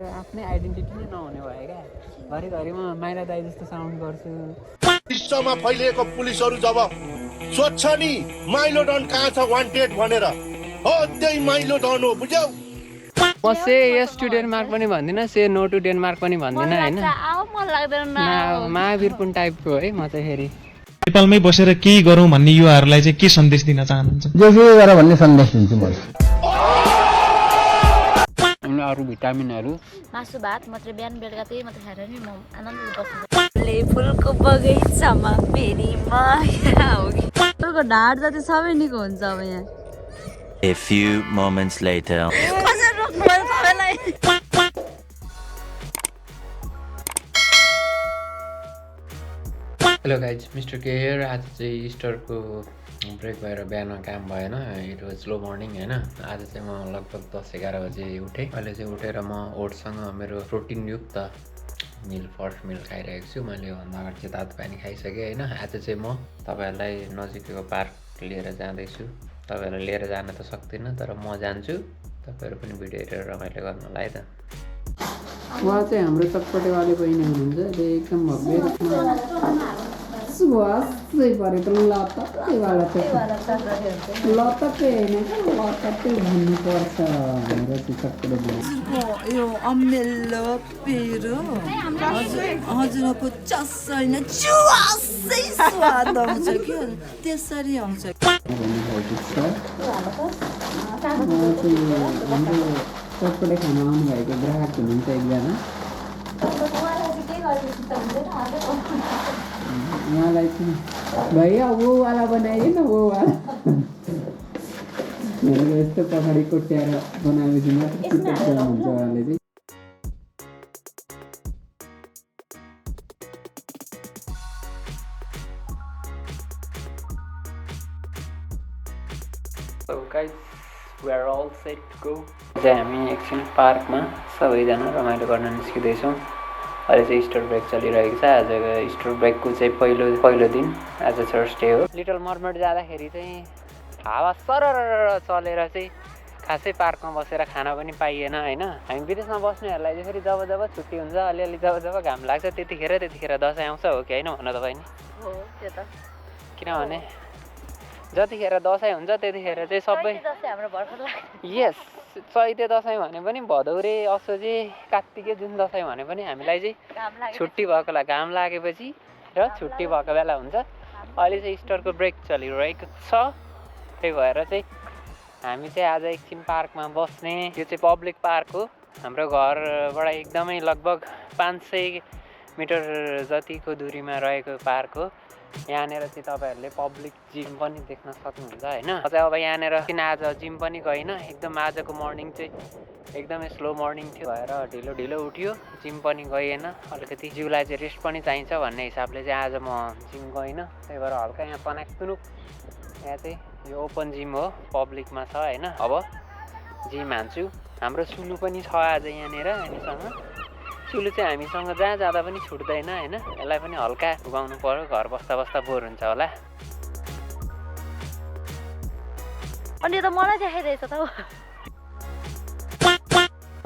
आफ्नै आइडेन्टिटी नै नहुने भयो क्या घरिघरि म माइला दाई जस्तो साउन्ड गर्छु विश्वमा फैलिएको पुलिसहरू जब सोध्छ नि माइलो डन कहाँ छ वान्टेड भनेर हो त्यही माइलो डन हो बुझ्यौ म से यस टु डेनमार्क पनि भन्दिनँ से नो टु डेनमार्क पनि भन्दिनँ होइन महावीरपुन टाइपको है म चाहिँ फेरि नेपालमै बसेर केही गरौँ भन्ने युवाहरूलाई चाहिँ के सन्देश दिन चाहनुहुन्छ? जे गर भन्ने सन्देश दिन्छु म। अरू भिटामिनहरू मासु भात मात्रै बिहान बेलुका त्यही मात्रै खाएर नि म आनन्दले बस्छु। फुलको बगैँचामा फेरि माया हो कि फुलको ढाड जति सबै निको हुन्छ अब यहाँ। A few moments later. कसरी रोक्नु भयो सबैलाई? हेलो गाइज मिस्टर के हियर। आज चाहिँ इस्टरको ब्रेक भएर बिहान काम भएन। इट वाज स्लो मर्निङ होइन। आज चाहिँ म लगभग 10-11 बजे उठेँ। अहिले चाहिँ उठेर म ओट्ससँग मेरो प्रोटिनयुक्त फर्स्ट मिल खाइरहेको छु। मैले भन्दा अगाडि चाहिँ तातो पानी खाइसकेँ होइन। आज चाहिँ म तपाईँहरूलाई नजिकैको पार्क लिएर जाँदैछु। तपाईँहरूलाई लिएर जान त सक्दिनँ तर म जान्छु। तपाईँहरू पनि भिडियो हेरेर रमाइलो गर्नुलाई त। उहाँ चाहिँ हाम्रो चटपटेवाले बहिनी हुनुहुन्छ। एकदम भव्य सुवासै परेको लतक्कैवाला चाहिँ लतक्कै होइन लतक्कै भन्नुपर्छ भनेर चाहिँ चटपटे यो अमेलो पिरो हजुरको चस होइन चुवासै स्वाद आउँछ कि त्यसरी आउँछ। हाम्रो चटपटे खाना आउनुभएको ग्राहक हुनुहुन्छ एकजना। उहाँलाई चाहिँ भैया वोवाला बनाइदिए न वोवाला भनेर यस्तो पछाडि कोट्याएर बनाएपछि मात्रै चित्त हुन्छ उहाँले चाहिँ। So guys, we are all set to go. चाहिँ हामी एकछिन पार्कमा सबैजना रमाइलो गर्न निस्किँदैछौँ। अहिले चाहिँ इस्टर ब्रेक चलिरहेको छ। आजको इस्टर ब्रेकको चाहिँ पहिलो दिन आज थर्सडे हो। लिटल मर्मेड जाँदाखेरि चाहिँ हावा सरर चलेर चाहिँ खासै पार्कमा बसेर खाना पनि पाइएन होइन। हामी विदेशमा बस्नेहरूलाई चाहिँ फेरि जब छुट्टी हुन्छ अलिअलि जब घाम लाग्छ त्यतिखेर दसैँ आउँछ हो कि होइन भन्नु तपाईँ नि? हो त्यो त। किनभने जतिखेर दसैँ हुन्छ त्यतिखेर चाहिँ सबै हाम्रो भर्खर लाग्छ। यस चैते दसैँ भने पनि भदौरे असोजे कात्तिके जुन दसैँ भने पनि हामीलाई चाहिँ छुट्टी भएकोलाई घाम लागेपछि र छुट्टी भएको बेला हुन्छ। अहिले चाहिँ इस्टरको ब्रेक चलिरहेको छ। त्यही भएर चाहिँ हामी चाहिँ आज एकछिन पार्कमा बस्ने। यो चाहिँ पब्लिक पार्क हो। हाम्रो घरबाट एकदमै लगभग 500 मिटर जतिको दुरीमा रहेको पार्क हो। यहाँनिर चाहिँ तपाईँहरूले पब्लिक जिम पनि देख्न सक्नुहुन्छ होइन। चाहिँ अब यहाँनिर किन आज जिम पनि गइनँ। एकदम आजको मर्निङ चाहिँ एकदमै स्लो मर्निङ थियो भएर ढिलो उठ्यो। जिम पनि गइएन। अलिकति जिउलाई चाहिँ रेस्ट पनि चाहिन्छ भन्ने हिसाबले चाहिँ आज म जिम गइनँ। त्यही भएर हल्का यहाँ पनाकतुनुक यहाँ चाहिँ यो ओपन जिम हो पब्लिकमा छ होइन। अब जिम हान्छु। हाम्रो सुलु पनि छ आज यहाँनिर हामीसँग। सुलु चाहिँ हामीसँग जहाँ जाँदा पनि छुट्दैन होइन। यसलाई पनि हल्का घुमाउनु पर्यो। घर बस्दा बोर हुन्छ होला। अनि यो त मलाई देखाइरहेछ त।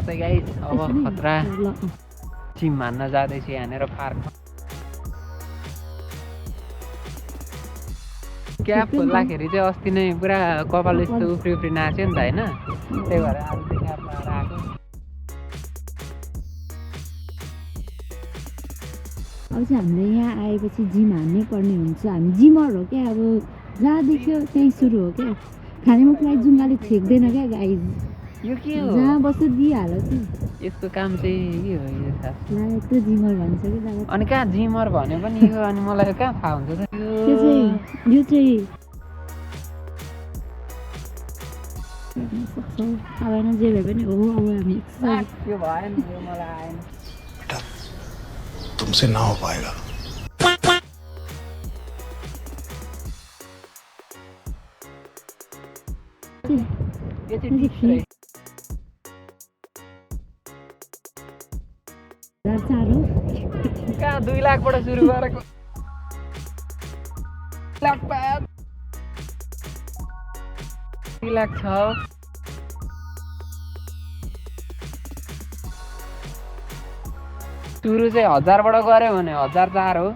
गाइस अब खतरा जिम हान्न जाँदैछु यहाँनिर पार्कमा। क्याप खोल्दाखेरि चाहिँ अस्ति नै पुरा कपाल यस्तो उफ्री नाच्यो नि त होइन। त्यही भएर आज चाहिँ क्याप लगाएर आएको। अब चाहिँ हामीले यहाँ आएपछि जिम हान्नै पर्ने हुन्छ। हामी जिमर हो क्या। अब जहाँ देख्यो त्यहीँ सुरु हो क्या। खाने मुखलाई जुङ्गाले छेक्दैन क्या गाइज। यो के हो? जहाँ बस्यो दिइहाल्यो कि यसको काम चाहिँ के हो यो खास? यत्रो जिमर भन्छ कि दादा। अनि कहाँ जिमर भन्यो पनि यो अनि मलाई कहाँ थाहा हुन्छ त? यो चाहिँ अब जे भए पनि हो। अब हामी यो भएन यो मलाई आएन। तुमसे ना हो पाएगा। यो चाहिँ टिप्स रहेछ। कहाँ 2 लाखबाट सुरु गरेको 3 लाख छ। सुरु चाहिँ 1000बाट गऱ्यो भने 1004 हो,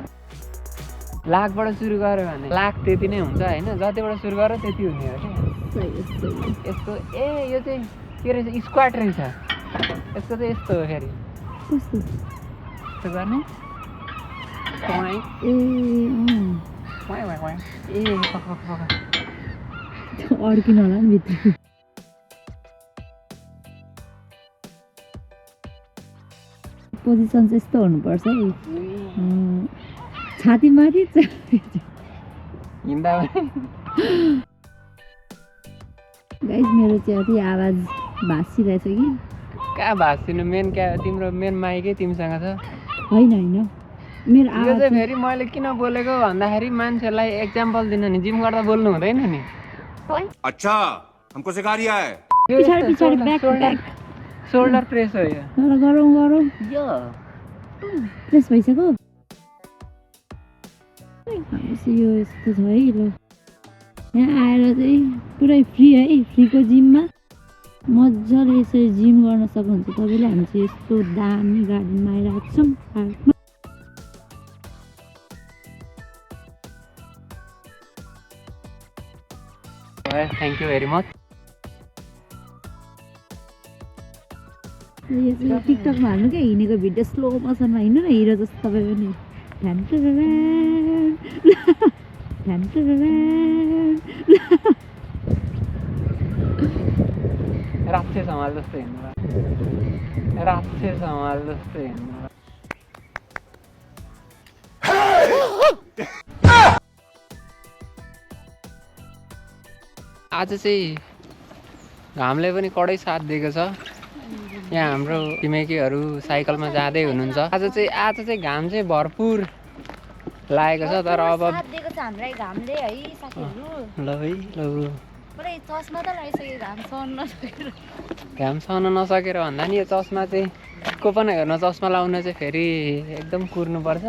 लाखबाट सुरु गऱ्यो भने लाख त्यति नै हुन्छ होइन। जतिबाट सुरु गर्यो त्यति हुने हो क्या यस्तो। ए यो चाहिँ के रहेछ, स्क्वाड रहेछ यसको चाहिँ। यस्तो हो फेरि यस्तो गर्ने अड्किन होला नि भित्र। पोजिसन चाहिँ यस्तो हुनुपर्छ है, छाती माथि हिँड्दा गाइस मेरो चाहिँ अति आवाज भाँसिरहेछ कि। कहाँ भाँसिनु, मेन क्या तिम्रो मेन माइकै तिमीसँग छ। होइन मेरो यो आवाज चाहिँ फेरि मैले किन बोलेको भन्दाखेरि मान्छेलाई एक्जाम्पल दिन नि, जिम गर्दा बोल्नु हुँदैन नि। अच्छा हमको सिखा रिया है। पछाडि ब्याक सोल्डर प्रेस हो यो। गरौँ यो प्रेस भइसक्यो। यो यस्तो छ है। ल यहाँ आएर चाहिँ पुरै फ्री है, फ्रीको जिममा मजाले यसरी जिम गर्न सक्नुहुन्छ तपाईँले। हामी चाहिँ यस्तो दामी गार्डनमा आइरहेको छौँ, पार्कमा। Thank you very much. यो चाहिँ टिकटकमा हाल्नु क्या, हिँडेको भिडियो स्लो मोसनमा हिँड्नु न, हिरो जस्तो तपाईँ पनि। राक्षस समाल जस्तो हिँड्नु, राक्षस समाल जस्तो हिँड्नु। आज चाहिँ घामले पनि कडै साथ दिएको छ। यहाँ हाम्रो छिमेकीहरू साइकलमा जाँदै हुनुहुन्छ। आज चाहिँ घाम चाहिँ भरपुर लागेको छ, तर अब दिएको छ हामीलाई घामले है साथीहरू। ल है ल पुरै चस्मा त लगाइसक्यो, घाम सहन नसकेर। घाम सहन नसकेर भन्दा नि यो चस्मा चाहिँ को पनि हेर्न चस्मा लाउन चाहिँ फेरि एकदम कुर्नुपर्छ।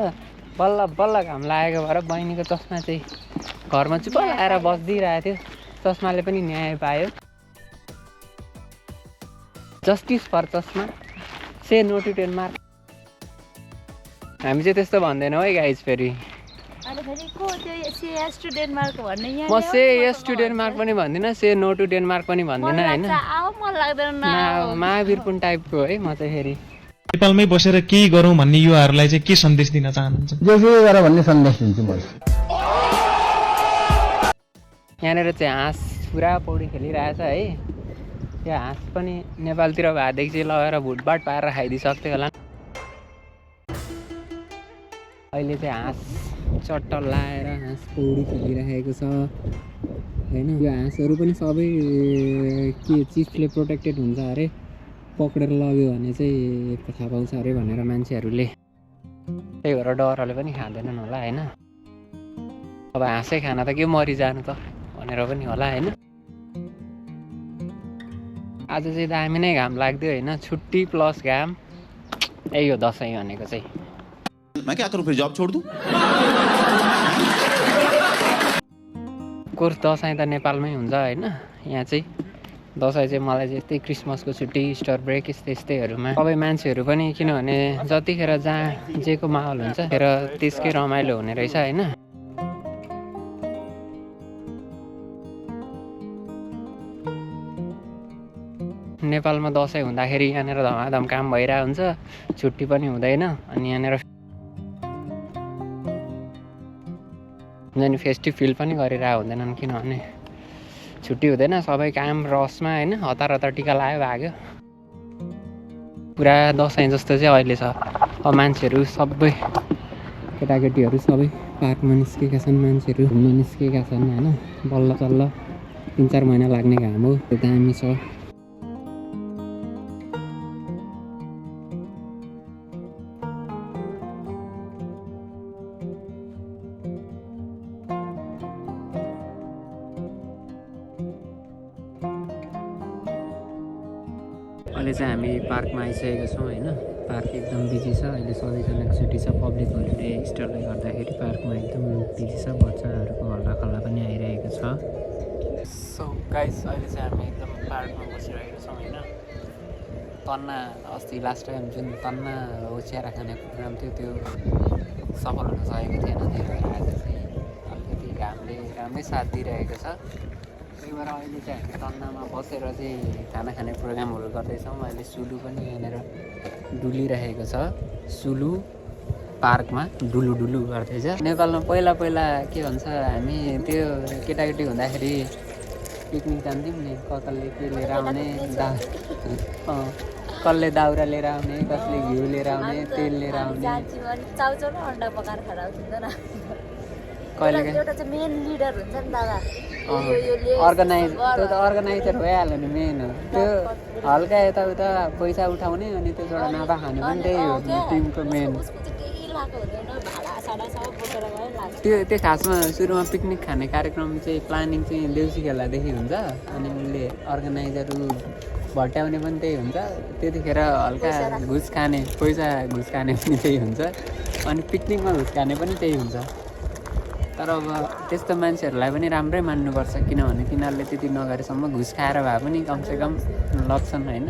बल्ल बल्ल घाम लागेको भएर बहिनीको चस्मा चाहिँ घरमा चुप आएर बसिदिइरहेको थियो। चस्माले पनि न्याय पायो। जस्टिस फर चस्मा, से नो टु डेनमार्क। हामी चाहिँ त्यस्तो भन्दैनौँ है गाइज। फेरि म से यस टु डेनमार्क पनि भन्दिनँ, से नो टु डेनमार्क पनि भन्दिनँ होइन। महावीरपुन टाइपको है म चाहिँ। फेरि नेपालमै बसेर केही गरौँ भन्ने युवाहरूलाई चाहिँ के सन्देश दिन चाहनुहुन्छ? जेसुकै गर भन्ने सन्देश दिन्छु म। यहाँनिर चाहिँ हाँस पुरा पौडी खेलिरहेछ है। त्यो हाँस पनि नेपालतिर भएदेखि चाहिँ लगेर भुटभाट पारेर खाइदिइसक्थ्यो होला। अहिले चाहिँ हाँस चट्ट लाएर हाँस पौडी खेलिरहेको छ होइन। यो हाँसहरू पनि सबै के चिजले प्रोटेक्टेड हुन्छ अरे, पक्रेर लग्यो भने चाहिँ थाहा पाउँछ अरे भनेर मान्छेहरूले। त्यही भएर डरले पनि खाँदैनन् होला होइन। अब हाँसै खाना त के मरिजानु त भनेर पनि होला होइन। आज चाहिँ दामी नै घाम लाग्यो होइन, छुट्टी प्लस घाम। यही हो दसैँ भनेको चाहिँ। मैं क्या करूं फिर, जॉब छोड़ दूं? कोर्स दसैँ त नेपालमै हुन्छ होइन। यहाँ चाहिँ दसैँ चाहिँ मलाई चाहिँ यस्तै क्रिसमसको छुट्टी, इस्टर ब्रेक यस्तैहरूमा सबै मान्छेहरू पनि, किनभने जतिखेर जहाँ जेको माहौल हुन्छ र त्यसकै रमाइलो हुने रहेछ होइन। नेपालमा दसैँ हुँदाखेरि यहाँनिर धमाधम काम भइरहेको हुन्छ, छुट्टी पनि हुँदैन। अनि यहाँनिर फेस्टिभ फिल पनि गरिरहेको हुँदैनन्, किनभने छुट्टी हुँदैन, सबै काम रसमा होइन। हतार हतार टिका लगायो भाग्यो। पुरा दसैँ जस्तो चाहिँ अहिले छ। अब मान्छेहरू सबै केटाकेटीहरू सबै पार्कमा निस्केका छन्, मान्छेहरू घुम्न निस्केका छन् होइन। बल्ल तल्ल 3-4 महिना लाग्ने घाम हो, त्यो दामी छ। अहिले चाहिँ हामी पार्कमा आइसकेका छौँ होइन। पार्क एकदम बिजी छ अहिले, सबैजनाको छुट्टी छ। पब्लिक होलिडे इस्टरले गर्दाखेरि पार्कमा एकदम बिजी छ। बच्चाहरूको हल्लाखल्ला पनि आइरहेको छ। सो गाइस अहिले चाहिँ हामी एकदम पार्कमा बसिरहेका छौँ होइन। तन्ना अस्ति लास्ट टाइम जुन तन्ना ओछ्याएर खाने प्रोग्राम थियो त्यो सफल हुन सकेको थिएन। त्यही भएर आज चाहिँ अलिकति घामले राम्रै साथ दिइरहेको छ। त्यही भएर अहिले चाहिँ हामी तन्नामा बसेर चाहिँ खाना खाने प्रोग्रामहरू गर्दैछौँ। अहिले सुलु पनि यहाँनिर डुलिरहेको छ। सुलु पार्कमा डुलु डुलु गर्दैछ। नेपालमा पहिला पहिला के भन्छ हामी त्यो केटाकेटी हुँदाखेरि पिकनिक जान्थ्यौँ नि। कसले के लिएर आउने कसले दाउरा लिएर आउने, कसले घिउ लिएर आउने, तेल लिएर आउने। चाउचाउ र अन्डा पकाएर खाएर हुँदैन कहिले एउटा चाहिँ मेन लिडर हुन्छ नि दादा अर्गनाइज त्यो त अर्गनाइजर भइहाल्यो नि। मेन हो त्यो हल्का यताउता पैसा उठाउने अनि त्यसबाट नाफा खाने पनि त्यही हो टिमको मेन। त्यो खासमा सुरुमा पिकनिक खाने कार्यक्रम चाहिँ प्लानिङ चाहिँ देउसी खेलादेखि हुन्छ। अनि उसले अर्गनाइजरहरू भट्याउने पनि त्यही हुन्छ। त्यतिखेर हल्का घुस खाने पैसा घुस खाने पनि त्यही हुन्छ। अनि पिकनिकमा घुस खाने पनि त्यही हुन्छ। तर अब त्यस्तो मान्छेहरूलाई पनि राम्रै मान्नुपर्छ, किनभने तिनीहरूले त्यति नगरेसम्म घुस खाएर भए पनि कमसेकम लग्छन् होइन।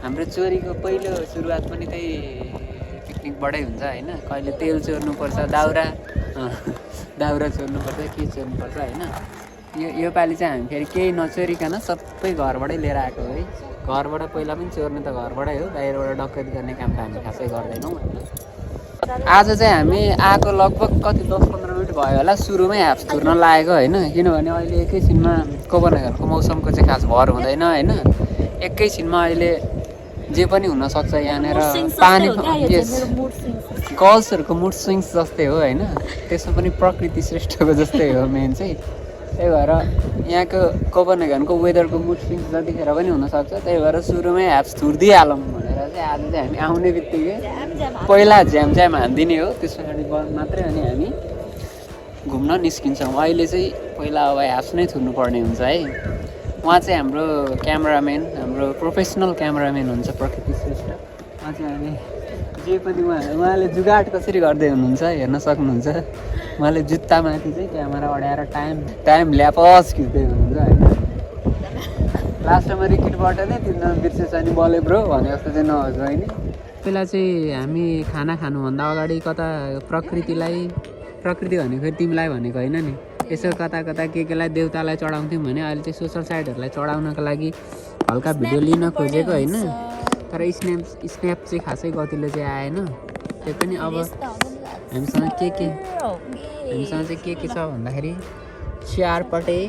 हाम्रो चोरीको पहिलो सुरुवात पनि त्यही पिकनिकबाटै हुन्छ होइन। कहिले तेल चोर्नुपर्छ, दाउरा चोर्नुपर्छ, के चोर्नुपर्छ होइन। योपालि चाहिँ हामी फेरि केही नचोरिकन सबै घरबाटै लिएर आएको है। घरबाट पहिला पनि चोर्ने त घरबाटै हो, बाहिरबाट डकैत गर्ने काम त हामी खासै गर्दैनौँ होइन। आज चाहिँ हामी आएको लगभग कति 10-15 मिनट भयो होला। सुरुमै ह्याप्स थुर्न लागेको होइन, किनभने अहिले एकैछिनमा कोपनहेगनको मौसमको चाहिँ खास भर हुँदैन होइन। एकैछिनमा अहिले जे पनि हुनसक्छ यहाँनिर। पानी गर्ल्सहरूको मुड स्विङ्स जस्तै हो होइन। त्यसमा पनि प्रकृति श्रेष्ठको जस्तै हो मेन चाहिँ। त्यही भएर यहाँको कोपनहेगनको वेदरको मुड स्विङ्स जतिखेर पनि हुनसक्छ। त्यही भएर सुरुमै ह्याप्स थुर्दिहालौँ भनेर चाहिँ आज चाहिँ हामी आउने बित्तिकै पहिला झ्याम हानिदिने हो, त्यस पछाडि मात्रै अनि हामी घुम्न निस्किन्छौँ। अहिले चाहिँ पहिला अब ह्याप्स नै थुर्नुपर्ने हुन्छ है। उहाँ चाहिँ हाम्रो क्यामराम्यान, हाम्रो प्रोफेसनल क्यामराम्यान हुन्छ प्रकृति श्रेष्ठ। उहाँ चाहिँ हामी जे पनि उहाँले जुगाड कसरी गर्दै हुनुहुन्छ हेर्न सक्नुहुन्छ। उहाँले जुत्तामाथि चाहिँ क्यामेरा अड्याएर टाइम ल्यापस खिच्दै हुनुहुन्छ होइन। लास्टमा रिकिटबाट नै तिनीहरू बिर्सेछ अनि बले ब्रो भने जस्तो चाहिँ नहोस् होइन। पहिला चाहिँ हामी खाना खानुभन्दा अगाडि कता प्रकृति भनेको तिमीलाई भनेको होइन नि, यसो कता केलाई देउतालाई चढाउँथ्यौँ भने अहिले चाहिँ सोसल साइटहरूलाई चढाउनको लागि हल्का भिडियो लिन खोजेको होइन। तर स्न्याप चाहिँ खासै गतिले चाहिँ आएन। त्यो पनि अब हामीसँग चाहिँ के छ भन्दाखेरि चारपट्टि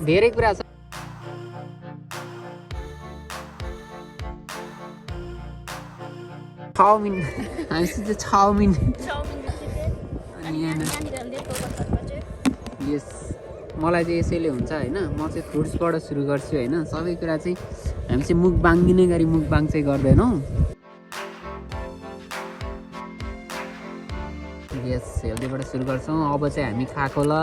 धेरै कुरा छ। चाउमिन हामीसित चाउमिन अनि यस मलाई चाहिँ यसैले हुन्छ होइन। म चाहिँ फ्रुट्सबाट सुरु गर्छु होइन। सबै कुरा चाहिँ हामी चाहिँ मुख बाङ्गिने गरी मुखबाङ चाहिँ गर्दैनौँ। यस हेल्दीबाट सुरु गर्छौँ। अब चाहिँ हामी खाएको ल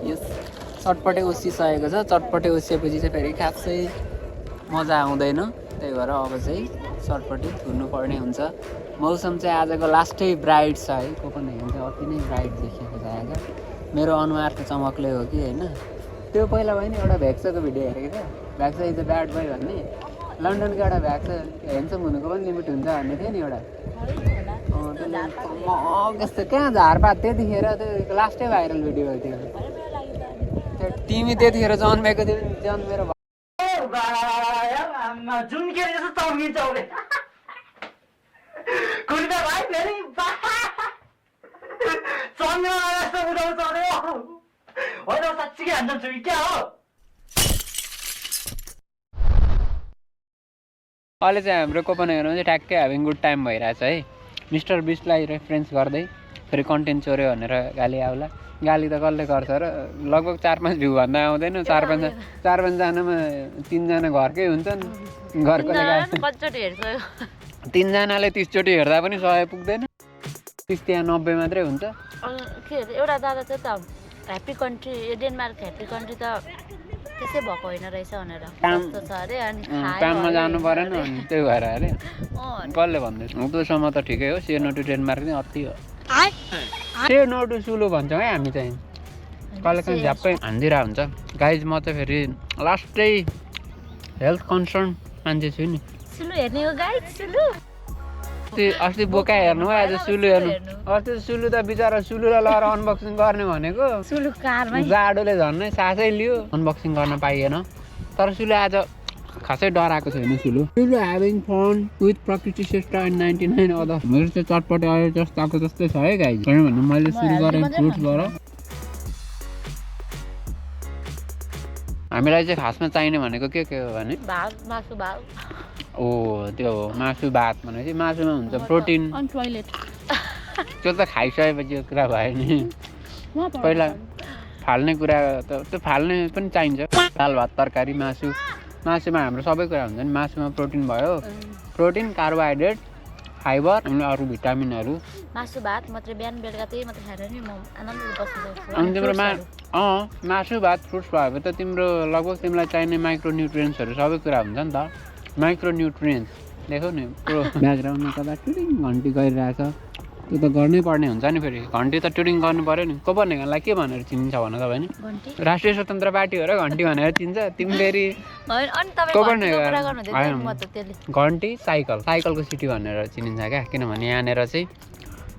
यस चटपटे उसिसकेको छ। चटपटे उसिएपछि चाहिँ फेरि खासै मजा आउँदैन। त्यही भएर अब चाहिँ चटपटी थुर्नुपर्ने हुन्छ। मौसम चाहिँ आजको लास्टै ब्राइट छ है। कोपनहेगन चाहिँ अति नै ब्राइट देखिएको छ आज। मेरो अनुहारको चमकले हो कि होइन। त्यो पहिला भयो नि एउटा भ्याक्सको भिडियो हेरेको थियो, भ्याक्स इज अ ब्याड बोय भन्ने। लन्डनको एउटा भ्याक्स ह्यान्डसम हुनुको पनि लिमिट हुन्छ भन्ने थियो नि एउटा। कस्तो कहाँ झारपात त्यतिखेर त्यो लास्टै भाइरल भिडियो हो त्यो। तिमी त्यतिखेर जन्मेको थियो, जन्मेर अहिले चाहिँ हाम्रो कोपनहेगनमा चाहिँ ठ्याक्कै ह्याभिङ गुड टाइम भइरहेछ है। मिस्टर बिस्टलाई रेफरेन्स गर्दै फेरि कन्टेन्ट चोर्यो भनेर गाली आउला। गाली त कसले गर्छ र। लगभग 4-5 भ्यू भन्दा आउँदैन। 4-5जनामा 3जना घरकै हुन्छन्। घरकोले तिनजनाले 30 चोटि हेर्दा पनि 100 पुग्दैन। 30 त्यहाँ 90 मात्रै हुन्छ। के अरे एउटा दादा चाहिँ त happy country Denmark happy country त त्यसै भएको होइन रहेछ भनेर कस्तो छ अरे। अनि काममा जानु परेन त्यही भएर अरे। कसले भन्दैछ? त्योसम्म त ठिकै हो। सेनो टु डेनमार्क चाहिँ अति हो। से नो टु सुलु भन्छौँ है हामी चाहिँ कहिले काहीँ झ्याप्पै हानिदिरहेको हुन्छ गाइज म चाहिँ फेरि लास्टै हेल्थ कन्सर्न मान्छे छु नि सुलु हेर्ने हो गाइस सुलु अस्ति बोका हेर्नु है आज सुलु हेर्नु अस्ति सुलु त बिचरा सुलुलाई लगाएर अनबक्सिङ गर्ने भनेको सुलु कारमा जाडोले झन्नै सासै लियो अनबक्सिङ गर्न पाइएन तर सुलु आज खासै डराएको छैन सुलु ह्याभिङ फन विथ प्रकृति श्रेष्ठ एन्ड 99 अदर मेरो चाहिँ चटपटे आयो जस्तो आएको जस्तै छ है गाइज किनभने मैले सुरु गरेँ फ्रुट्सबाट हामीलाई चाहिँ खासमा चाहिने भनेको के हो भने भात मासु भात ओ त्यो हो मासु भात भनेपछि मासुमा हुन्छ प्रोटिन टोइलेट त्यो त खाइसकेपछि कुरा भयो नि पहिला फाल्ने कुरा त त्यो फाल्ने पनि चाहिन्छ दाल भात तरकारी मासुमा हाम्रो सबै कुरा हुन्छ नि मासुमा प्रोटिन भयो प्रोटिन कार्बोहाइड्रेट फाइबर अनि अरू भिटामिनहरू मासु भात मात्रै बिहान बेलुका त्यही मात्रै खाएर नि म आनन्दले बस्न सक्छु अनि तिम्रो मासु भात फ्रुट्स भयो भने त तिम्रो लगभग तिमीलाई चाहिने माइक्रोन्युट्रियन्ट्सहरू सबै कुरा हुन्छ नि त माइक्रोन्युट्रियन्ट्स देखौ नि पुरो ब्याकग्राउन्डमा कता टुरिङ घन्टी गरिरहेछ त्यो त गर्नै पर्ने हुन्छ नि फेरि घन्टी त टुरिङ गर्नु पर्यो नि कोपरनेगनलाई के भनेर चिनिन्छ भन तपाईँ नि राष्ट्रिय स्वतन्त्र पार्टी हो र घन्टी भनेर चिन्छ तिमी फेरि घन्टी साइकलको सिटी भनेर चिनिन्छ क्या किनभने यहाँनिर चाहिँ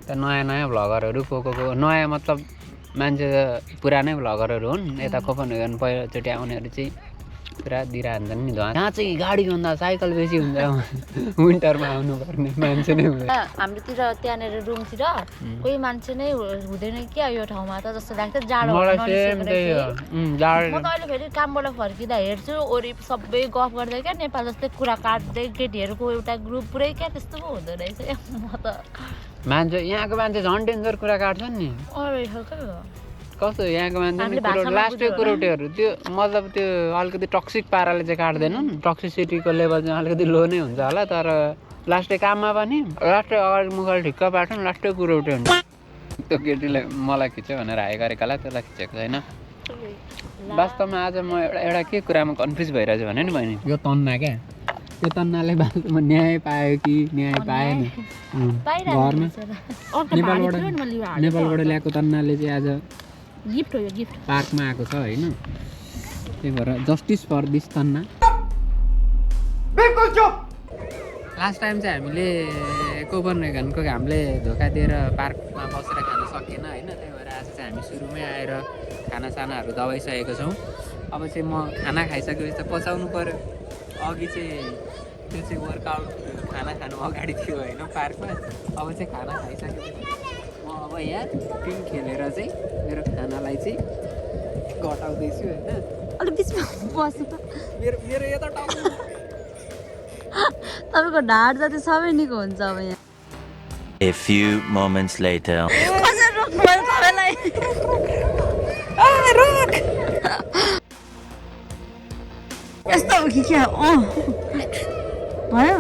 त नयाँ भ्लगरहरू को नयाँ मतलब मान्छे पुरानै भ्लगरहरू हुन् यता कोपरनेगन पहिलोचोटि आउनेहरू चाहिँ पुरा दिइरहन्छन् नि धुवा जहाँ चाहिँ गाडीभन्दा साइकल बेसी हुन्छ विन्टरमा आउनुपर्ने मान्छे नै हुँदैन हाम्रोतिर त्यहाँनिर रुमतिर कोही मान्छे नै हुँदैन क्या यो ठाउँमा त जस्तो लाग्छ जाडो मलाई म त अहिले फेरि कामबाट फर्किँदा हेर्छु वरि सबै गफ गर्दै क्या नेपाल जस्तै कुरा काट्दै केटीहरूको एउटा ग्रुप पुरै क्या त्यस्तो पो हुँदो रहेछ म त मान्छे यहाँको मान्छे झन् डेन्जर कुरा काट्छन् नि कस्तो यहाँको मान्छे लास्टै कुरोटेहरू त्यो मतलब त्यो अलिकति टक्सिक पाराले चाहिँ काट्दैनन् टक्सिसिटीको लेभल चाहिँ अलिकति लो नै हुन्छ होला तर लास्टै काममा पनि लास्टै अगाडि मुखले ढिक्क पार्छन् लास्टै कुरोटे हुन्छ त्यो केटीले मलाई खिच्यो भनेर हाई गरेकालाई त्यसलाई खिचेको छैन वास्तवमा आज म एउटा के कुरामा कन्फ्युज भइरहेछ भने नि बहिनी यो तन्ना क्या यो तन्नाले वास्तवमा न्याय पायो कि न्याय पाएन घरमा नेपालबाट ल्याएको तन्नाले चाहिँ आज गिफ्ट हो यो गिफ्ट पार्कमा आएको छ होइन त्यही भएर justice for this Tanna last time चाहिँ हामीले कोपरनेगनको घामले धोका दिएर पार्कमा बसेर खान सकेन होइन त्यही भएर आज चाहिँ हामी सुरुमै आएर खानासानाहरू दबाइसकेको छौँ अब चाहिँ म खाना खाइसकेपछि त पचाउनु पऱ्यो अघि चाहिँ त्यो चाहिँ वर्कआउट खाना खानु अगाडि थियो होइन पार्कमा अब चाहिँ खाना खाइसकेपछि म अब यहाँ टिम खेलेर चाहिँ मेरो खानालाई चाहिँ घटाउँदैछु होइन अलिक बिचमा बस्नु त मेरो यता टाउको तपाईँको ढाड जति सबै निको हुन्छ अब यहाँ A few moments later. यस्तो हो कि क्या भयो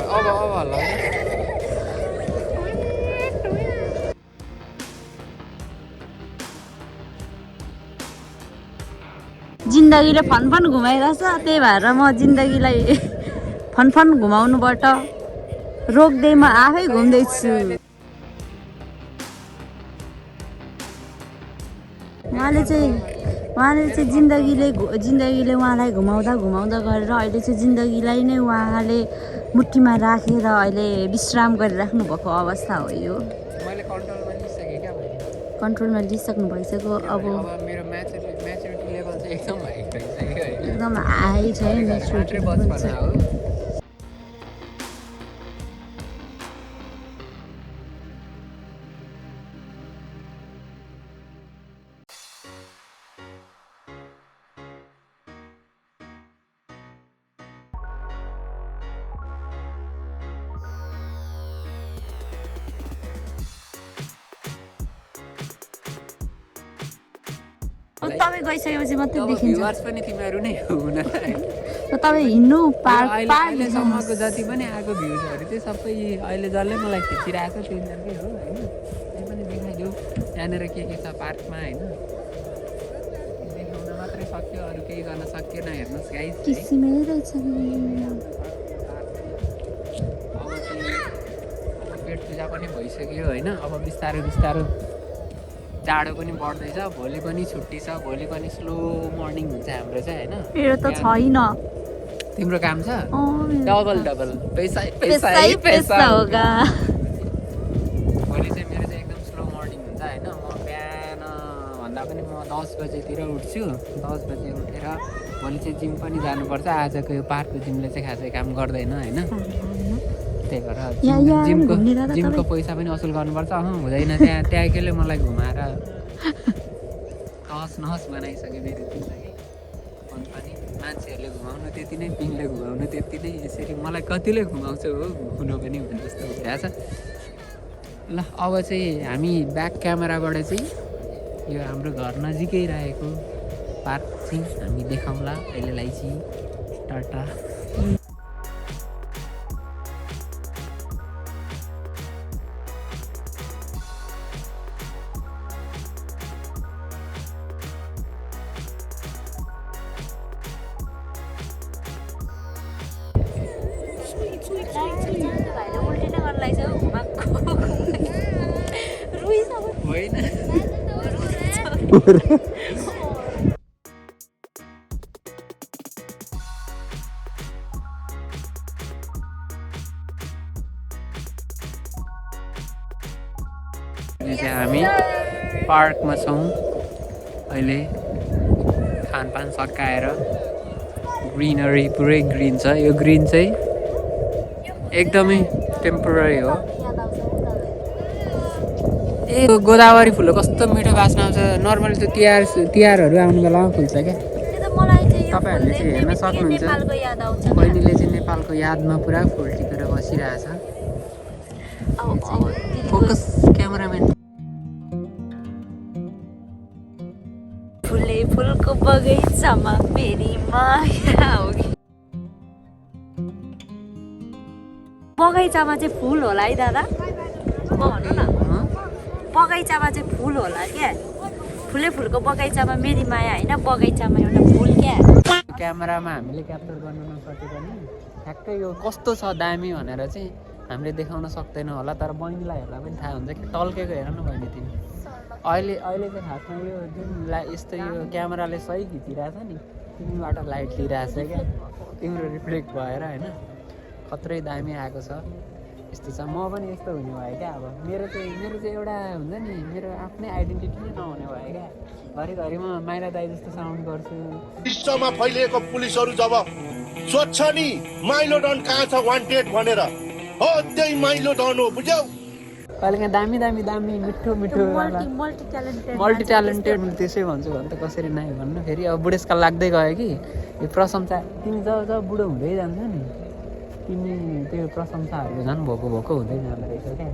अब हल्ला जिन्दगीले फनफन घुमाइरहेछ त्यही भएर म जिन्दगीलाई फनफन घुमाउनुबाट रोक्दै म आफै घुम्दैछु उहाँले चाहिँ जिन्दगीले उहाँलाई घुमाउँदा गरेर अहिले चाहिँ जिन्दगीलाई नै उहाँले मुठीमा राखेर अहिले विश्राम गरिराख्नु भएको अवस्था हो यो मैले कन्ट्रोलमा लिइसकेँ क्या कन्ट्रोलमा लिइसक्नु भइसक्यो अब मेरो म्याच्युरिटी लेभल चाहिँ एकदम हाई भइसक्यो एकदम हाई छ है म्याच्युरिटी बचपना हो तपाईँ गइसकेपछि मात्रै देखिन्छ भ्युअर्स पनि तिमीहरू नै हुन तपाईँ हिँड्नु अहिलेसम्मको जति पनि आएको भ्युजहरू चाहिँ सबै अहिले जसले मलाई खिचिरहेको छ तिनीहरूकै हो होइन त्यही पनि देखाइदेऊ यहाँनिर के छ पार्कमा होइन देखाउन मात्रै सक्यो अरू केही गर्न सकिएन हेर्नुहोस् गाइस किसिमै रहेछ पैसा पनि भइसक्यो होइन। अब बिस्तारो बिस्तारो जाडो पनि बढ्दैछ, भोलि पनि छुट्टी छ, भोलि पनि स्लो मर्निङ हुन्छ हाम्रो चाहिँ होइन। मेरो त छैन। तिम्रो काम छ? डबल पैसा होगा। भोलि चाहिँ मेरो चाहिँ एकदम स्लो मर्निङ हुन्छ होइन। म बिहान भन्दा पनि म 10 बजेतिर उठ्छु। 10 बजे उठेर भोलि चाहिँ जिम पनि जानुपर्छ। आजको यो पार्कको जिमले चाहिँ खासै काम गर्दैन होइन। त्यही भएर जिमको पैसा पनि असुल गर्नुपर्छ। हुँदैन, ट्याकेले मलाई घुमाएर तहस नहस बनाइसक्यो मेरो जिन्दगी। पनि मान्छेहरूले घुमाउनु त्यति नै, पिङले घुमाउनु त्यति नै, यसरी मलाई कतिले घुमाउँछ हो, घुम्नु पनि हुने जस्तो भइरहेछ। ल अब चाहिँ हामी ब्याक क्यामेराबाट चाहिँ यो हाम्रो घर नजिकै रहेको पार्क चाहिँ हामी देखाउँला अहिलेलाई चाहिँ। टाटा। हामी पार्कमा छौँ अहिले। खानपान सकाएर ग्रिनरी पुरै ग्रिन छ। यो ग्रिन चाहिँ एकदमै टेम्पोररी हो। ए गोदावरी फुल कस्तो मिठो बास्ना आउँछ। नर्मली त तिहारहरू आउने बेलामा फुल्छ क्या। तपाईँहरूले चाहिँ हेर्न सक्नुहुन्छ। बहिनीले चाहिँ नेपालको यादमा पुरा फुल टिपेर बसिरहेछ। Focus cameraman. फुले फुलको बगैँचामा मेरी माया होगी। बगैँचामा चाहिँ फुल होला है दादा? भन्नु न, बगैँचामा चाहिँ फुल होला क्या? फुले फुलको बगैँचामा मेरी माया होइन, बगैँचामा एउटा फुल क्या। क्यामेरामा हामीले क्याप्चर गर्न नसके पनि ठ्याक्कै यो कस्तो छ दामी भनेर चाहिँ हामीले देखाउन सक्दैनौँ होला। तर बहिनीलाई हेर्दा पनि थाहा हुन्छ कि टल्केको हेर न बहिनी तिमी। अहिले चाहिँ खासमा यो जुन यस्तो यो क्यामेराले सही खिचिरहेछ नि, तिमीबाट लाइट लिइरहेछ क्या, तिम्रो रिफ्लेक्ट भएर होइन। खत्रै दामी आएको छ। यस्तो छ। म पनि यस्तो हुने भयो क्या। अब मेरो चाहिँ एउटा हुन्छ नि, मेरो आफ्नै आइडेन्टिटी नै नहुने भयो क्या। घरिघरि म माइला दाई जस्तो साउन्ड गर्छु। विश्वमा फैलिएको पुलिसहरू जब सोध्छ नि माइलोडन कहाँ छ वान्टेड भनेर, हो त्यही माइलोडन हो, बुझ्यौ? कहिलेकाहीँ दामी मिठो मल्टी ट्यालेन्टेड त्यसै भन्छु भने त कसरी नै भन्नु। फेरि अब बुढेसकाल लाग्दै गयो कि यो प्रशंसा। तिमी जब बुढो हुँदै जान्छ नि, तिमी त्यो प्रशंसाहरूको झन् भोको हुँदै जाँदो रहेछ क्या।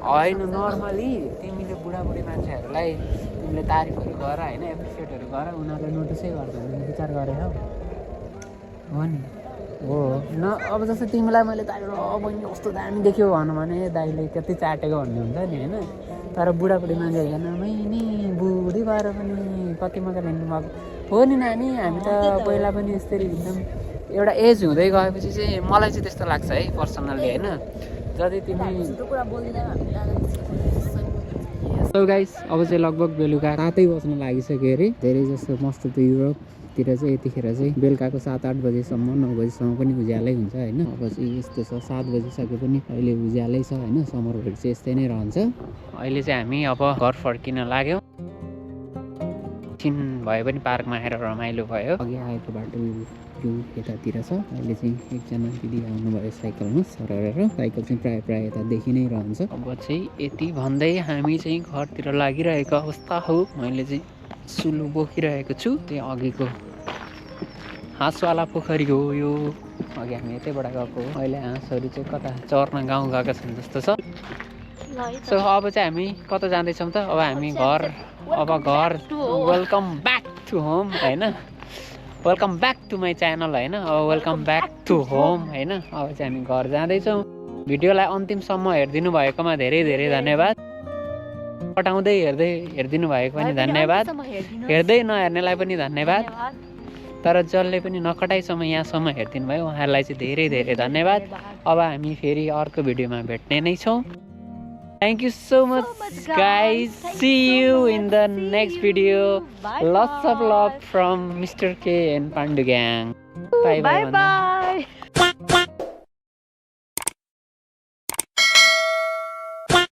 होइन, नर्मली तिमीले बुढाबुढी मान्छेहरूलाई तिमीले तारिफहरू गर होइन, एप्रिसिएटहरू गर, उनीहरूले नोटिसै गर्दैन। विचार गरेर हो नि। हो न, अब जस्तो तिमीलाई मैले तारिफ बहिनी कस्तो दामी देख्यो भनौँ भने दाइले कति चाटेको भन्ने हुन्छ नि होइन। तर बुढाबुढी मान्छेहरू नि बुढी भएर पनि कति मजा लिनु भएको हो नि नानी। हामी त पहिला पनि यस्तरी एकदम एउटा एज हुँदै गएपछि चाहिँ मलाई चाहिँ त्यस्तो लाग्छ है पर्सनल्ली होइन। जति तिमी सो गाइस अब चाहिँ लगभग बेलुका 7 बज्न लागिसक्यो अरे। धेरै जस्तो मोस्ट अफ द युरोपतिर चाहिँ यतिखेर चाहिँ बेलुकाको 7-8 बजीसम्म 9 बजीसम्म पनि उज्यालै हुन्छ होइन। अब चाहिँ यस्तो छ 7 बजिसके पनि अहिले उज्यालै छ होइन। समरभरि चाहिँ यस्तै नै रहन्छ। अहिले चाहिँ हामी अब घर फर्किन लाग्यौँ। एकछिन भए पनि पार्कमा आएर रमाइलो भयो। अघि आएको बाटो यो यतातिर छ। अहिले चाहिँ एकजना दिदी आउनुभयो साइकलमा सरेर। साइकल चाहिँ प्रायः यता देखि नै रहन्छ। अब चाहिँ यति भन्दै हामी चाहिँ घरतिर लागिरहेको अवस्था हो। मैले चाहिँ सुलु बोकिरहेको छु। त्यही अघिको हाँसवाला पोखरी हो यो। अघि हामी यतैबाट गएको हो। अहिले हाँसहरू चाहिँ कता चर्न गाउँ गएका छन् जस्तो छ। सो अब चाहिँ हामी कता जाँदैछौँ त? अब हामी घर वेलकम ब्याक टु होम होइन। Welcome back to my channel होइन। अब वेलकम ब्याक टु होम होइन। अब चाहिँ हामी घर जाँदैछौँ। भिडियोलाई अन्तिमसम्म हेरिदिनु भएकोमा धेरै धेरै धन्यवाद। पटाउँदै हेरिदिनु भएको पनि धन्यवाद। हेर्दै नहेर्नेलाई पनि धन्यवाद। तर जसले पनि नकटाइसम्म यहाँसम्म हेरिदिनु भयो उहाँहरूलाई चाहिँ धेरै धेरै धन्यवाद। अब हामी फेरि अर्को भिडियोमा भेट्ने नै छौँ। Thank you so much guys. See you in the next video. Lots of love from Mr. K and Pandu Gang. Bye bye.